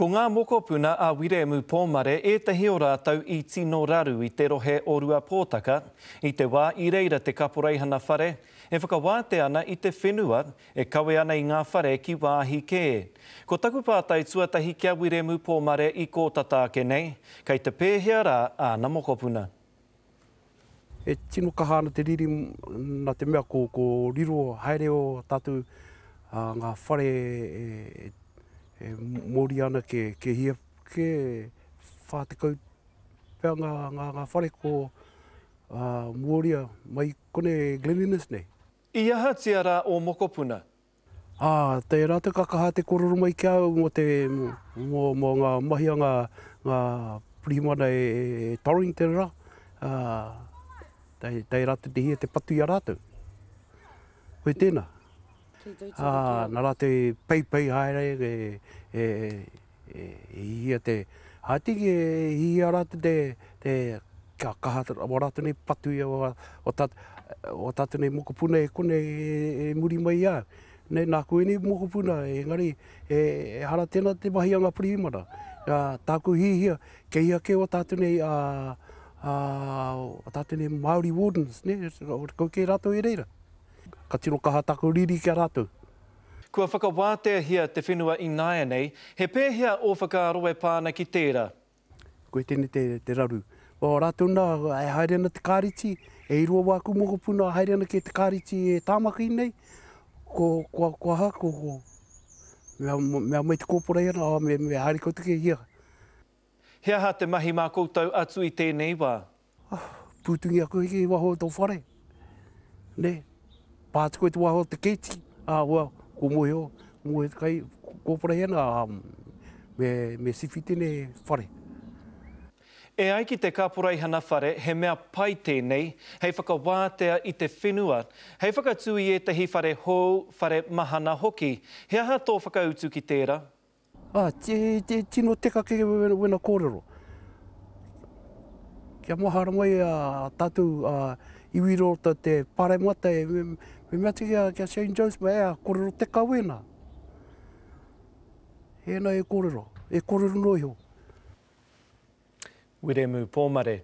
Ko ngā mokopuna a Wiremu Pōmare ētahi o rātou i tino raru i te rohe o Ruapōtaka i te wā i reira te kaporeihana whare e whakawātea ana i te whenua e kawe ana i ngā whare ki wāhi kē. Ko taku pātai tuatahi ki a Wiremu Pōmare i kō tata ake nei, kei te pēhea rā āna mokopuna? E tino kaha ana te riri na te mea ko riro haere o tatou nga whare e moria ana ke hia ke 40 pea nga whare ko moria mai konei Glen Innes nei. I ahatia ra o mokopuna? Ā, tērā te ka kaha te kōrero mai ki a au mō te, mō, mō ngā mahi a ngā, ngā pirihimana e, e Torrington rā, ā, tērā te hia te patu i a rātou. Koe tēnā. Ā, nā rātou e peipei haere, e, e, e hihia te, ā, tiki e hihia rātou te, te, kia kaha rawa rātou nei patu i o, o, tā, o tātou nei mokopuna e konei e, e muri mai i a au. Nei, nāku ēnei mokopuna, engari e, ehara tēnā te mahi a ngā pirihimana. Ā, tāku hihia, kei hea kē o tātou nei, ā, ā, o tātou nei Māori wardens, nē, kau kē rātou i reira. Ka tino kaha tāku riri ki a rātou. Kua whakawāteahia te whenua ināianei, he pēhea ō whakaaro e pā ana ki tērā? Koe tēnei te, te raru. O rātou nā, e haere ana te kāriti, e irua wāku mokopuna haere ana ki te kāriti e Tāmaki nei, ko, ko, ko aha, ko, ko, mea, mea mai te kōpora i ana, oh, me, me haere koutou ki hia. He aha te mahi mā koutou atu i tēnei wā? Pūtungia koe ki waho o tō whare, nē? Pā atu koe te waho o te kēti, ā, well, ko mōhio, mōhio te kai, kōparahi ana, ā, me, me siwhi tēnei whare. E ai ki te Kaporeihana Whare he mea pai tēnei hei whakawātea i te whenua, hei whakatū i ētahi whare hou, whare mahana hoki. He aha tō whakautu ki tērā? Ā, tino teka kē wena kōrero. Kia mahara mai a tātou iwi rōta te paremata e me mea atu ki a Shane Jones, me ea kōrero teka wena. Ēnā e kōrero, e kōrero noa iho. Wiremu Pōmare.